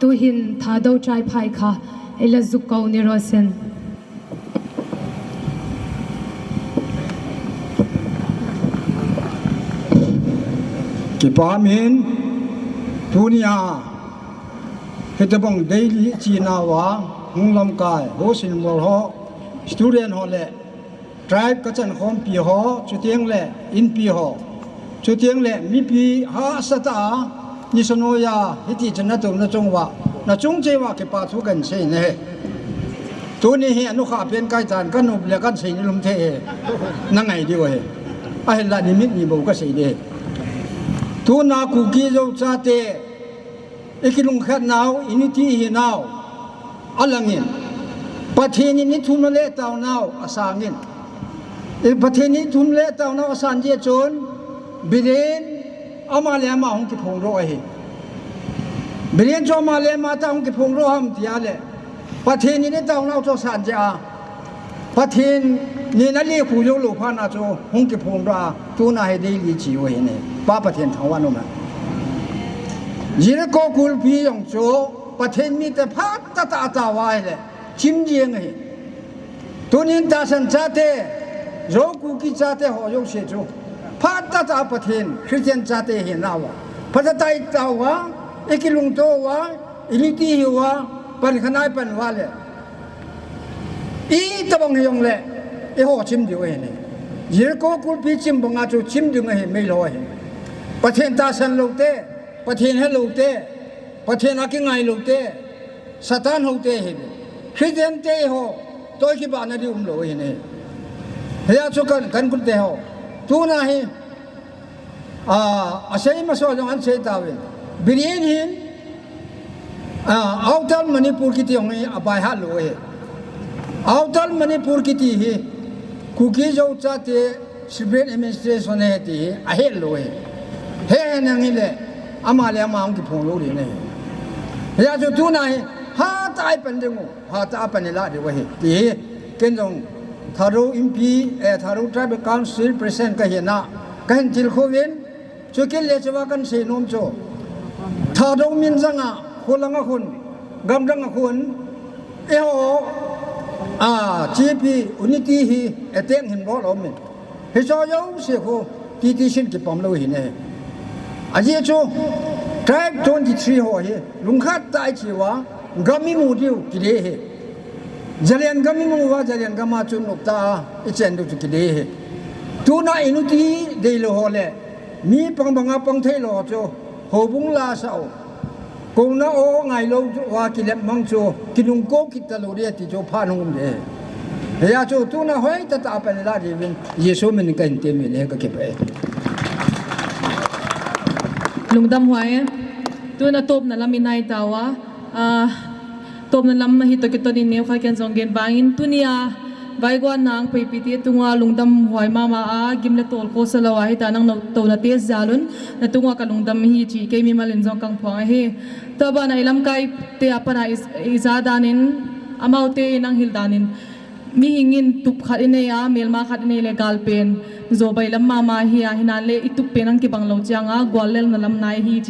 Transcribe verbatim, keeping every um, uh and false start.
Tuhin Thadou Tribe hai kha eila jukko ni rosen. Kipah min, tunia hitobang daily chinauva hung lamkai ho, sinmol ho, student ho le tribe kachan khompi ho, chuteng le inpi ho, chuteng le mipi hahsatah a, nisa noiya hiti chun natumna chung uva, nachung cheh uva kipah thu kahin sei nahi. Tuni hi anukha pen kahitan, kanop le kahin sei nilum thei hi. Nangai diu ahi. Ahinla nimit ni bou kasei ding. Tuna Kuki Zo chate ikilungkhat nau, unity ihi nau alangin, Pathen in ithum le taonau asangin. I Pathen in ithum le taonau asan jeh chun, Biren ama le ama hung kiphongdoh ahi. Biren chu ama le ama tah hung kiphongdoh ham tia le, Pathen in itaonau chu asan jeh a, Pathen in alekhu jou lou phat na chu hung kiphongdoh a, tuna hi daily chi u ahi ne. Pa Pathen thangvah in um hen. Jericho kulpi jong chu Pathen mite phat tah tah a atao ahile chim jeng ahi. Tunin tahsan chate, Zo Kuki chate ho jouse chu phat tah tah a Pathen, Christian chate hinau a, phat tah tah a itao uva, ikilungto uva, unity ihi uva, pan khat a ipan uva le, itobang hijongle, eiho chim diu ahi ne. Jericho kulpi chim banga chu chim ding ahi, meilhou ahi. Pathen tahsan lou te, Pathen he lou te, Pathen a kingai lou te, Satan houte ahi. Christian te ho toh kibahna ding umlou ahi ne. Hia chu kan, kan kut te ho. Tuna hi, a, asei masa jong ahin sei tauvin. Biren hin, a, Outer Manipur kiti jong hi abaihat lou ahi. Outer Manipur kiti hi Kuki Zo chate separate administration ahi ti hi ahet lou ahi. He, he nang hile, ama le ama hung kiphong lou ding ahi. Hia chu tuna hi, hatah a ipan ding u, hatah a pan ilah diu ahi ti hi, ken jong Thadou Inpi, eh, Thadou Tribal Council President kahina, kahin tilkhouvin, chukit le chua kahin seinom chu, Thadou min janga, kholanga khun, gamdanga khun, eiho, a, G P unity hi attack hin bol aumin. Hicho jouse khu T T C in kipom lou ahi ne. Ajeh chu tribe twenty three ho hi lungkhat tah a ichi uva, gam imu diu kidei ahi. Zalen gam imu uva, Zalen gam a chun nop tah a ichen diu chu kidei ahi. Tuna unity deilou ho le, mi pang banga pang theilou ho chu, houbung la sah u. Kouna o ngailou uva kilep mang chu, kinungko kit talou ding ti chu phat hung um ding. Hia chu tuna hoitah tah a pan ilah diuvin, Jesu min in kahin temin ahi, kakipah e. Lungdam huai e. Tuna topna lam inai tauva. A, topna lam hi toh kiton in neokha ken jong gen vangin tunia Vaigua nang peipi te tunga lungdam huai mama a, gim le tol khosa lou a, hita nang natouna te jal un, natunga kalungdam ahi chi kei mimal in jong kahin phong ahi. Tua bana ilamkai te a pana i, ija dan in, amaute in ahil dan in, mihing in tup khat inei a, melma khat inei le galpen, jo bailam mama hi a, hinan le itup pen akibang lou chiang a, gual lelna lam nai hi chi.